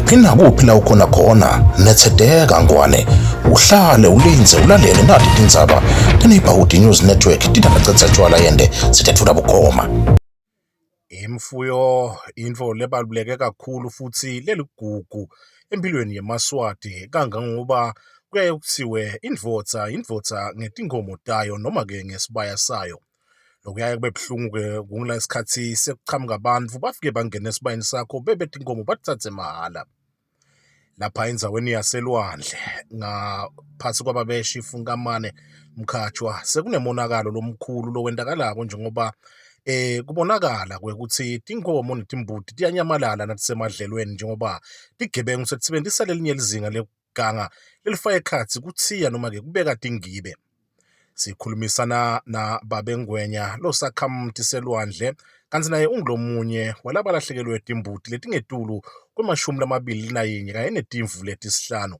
Kuphi nakuphi la ukhona khona, nethedeka Ngwane, uhlale ulindze ulalele nati tindzaba teNeighborhood News Network tindabacetsa tshwala yende sitethula bukhoma. Imfuyo intfo lebaluleke kakhulu futsi leligugu empilweni yemaSwati kangangoba kuyaye kutsiwe indvodza yindvodza ngetinkhomo tayo noma-ke ngesibaya sayo. Lokuyaye kube buhlungu-ke kungula sikhatsi sekuchamuka bantfu bafike bangene esibayeni sakho bebe tinkhomo batitsatse mahhala. Lapha endzaweni yaselwandle ngaphasi kwababe Shifu Nkamane Mkhatshwa sekunemonakalo lomkhulu lowentakalako njengoba kubonakala kwekutsi tinkhomo netimbuti tiyanyamalala natisemadlelweni njengoba tigebengu setisebentisa lelinye lizinga lekuganga lelifaka ekhatsi kutsiya noma-ke kubeka tingibe. Sikhulumisana na Babe Ngwenya losakhamuti selwandle kantsi naye ungulomunye walabalahlekelwe timbuti letingetulu kwemashumi lamabili nayinye kanye netimvu letisihlanu.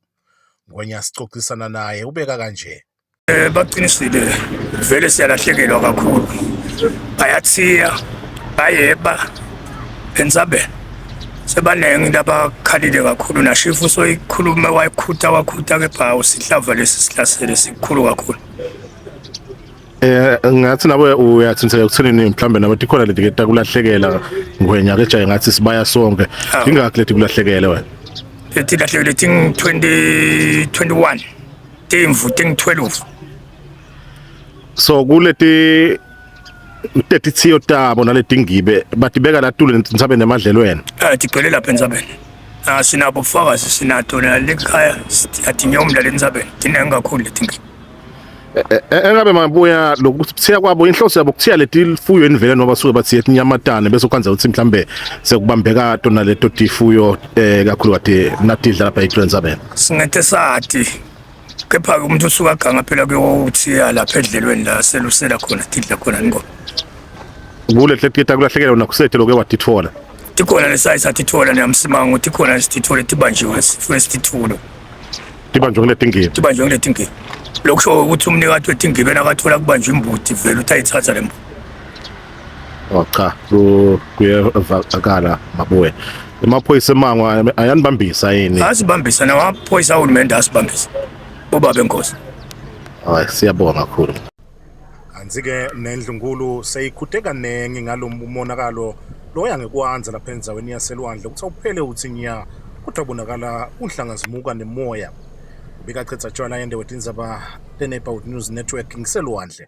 Ngwenya sicocisana naye ubeka kanje. Eh baqinisile vele siyalahlekelwa kakhulu. Bayathiya bayeba entsabeni. Sebaningi labakhalile kakhulu nashifu soyikhulume wayikhuta wakhuta kepha usihlava lesi sihlasele sikhulu kakhulu. Eh ngathi nawe uyathinteka ekuthenini mhlambe nawe tikhona leti ke takulahlekela ngwenya ke jaye ngathi sibaya sonke. Ingakhi leti kulahlekele wena? Leti lahlekele ting 2021 timvu ting 12. So kuleti tetithiyo tabo naletingibe batibeka latulu entsabeni emadlelweni. Eh tigcwele lapha entsabeni. Ah sinabo ubufakazi sinato nalekhaya siyatinyomla lentsabeni tinengi kakhulu letingibe. Engabe mabuya lokuthiya kwabo inhloso yabo kuthiya letifuyo enivele noma basuke bathiye tinyamatane bese ukhandza ukuthi mhlambe sekubambeka tona leto tifuyo eh kakhulu kade natidla lapha eClensabeni. Singete sati kepha-ke umuntu usuke aganga phela kuyothiya lapha edlelweni la selusela khona tidla khona inkomo. Kule hleketa kulahlekelwa nakusethe loke watitfola. Tikhona lesayi satitfola neyamsimango tikhona lesititfole tibanjiwe sifune sitithulo. Tibanjwe kuletingibe. Tibanjwe kuletingibe. Lokusho ukuthi umnikati wetingibe nakathola kubanjwa imbuti vele utayithatha le mbuti. Oh cha, kuyevakala mabuye. Emaphoyisa emango ayanibambisa yini? Asibambisa namaphoyisa ahulumende asibambisa. Bobaba enkosi. Hayi siyabonga kakhulu. Kantsi-ke nendlunkulu seyikhute kaningi ngalo monakalo loya ngekwanza lapha endzaweni yaselwandle kutsi awuphele utsi nya kodwa bonakala kunhlangazimuka nemoya. Ubika Chetsa Tshwala yende wetindzaba te-Neighborhood News Network ngiselwandle.